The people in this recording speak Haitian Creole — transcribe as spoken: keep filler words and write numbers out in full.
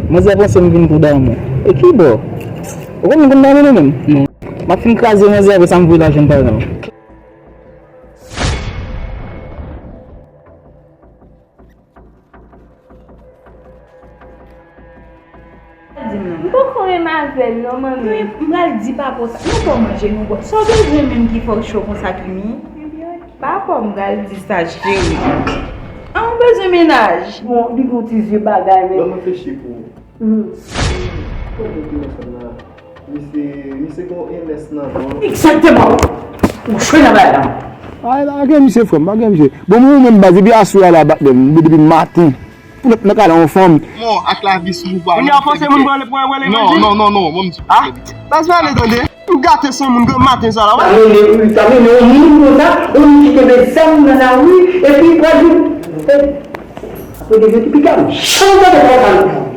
Manzè panse m vin pou damou. E ki bò? Ou konn m konn damou nou menm? Non. M ap fin kraze manzè apre sa m voye l al jwenn paran l. Di m non. M poko renmen avè l non, manmi. M pral di papa w sa. Nou poko manje, nou bwè. Sa w bezwen menm ki fè w cho konsa, Kimi? Papa w, m pral di sa, cheri. An, ou bezwen mennaj? Bon, li gon ti zye bagay, men. Ban m reflechi pou ou. Hmm. Kòman w te wè sa la? Misye, misye gon M S nan men l. Egzakteman! Ou chwe nan bagay la. Ay, pa gen misye, frè m, pa gen misye. Bon, mwen menm, baz, depi aswè a la, bat depi maten. Pou lòt nan kay la, yon fanm. Mò ak lavi sou pouvwa. Kounye a, fòse moun pran, pran, pran levanjil. Non, non, non, non, mwen m di. Ah, baz, pale, tande. M gate san moun granmaten sa la, wi. Sa mennen, wi, sa mennen yon moun konsa, yon moun ki kenbe zam nan lari, epi pral di, eh, apre de zè ki piga m. Chan gade papa nou.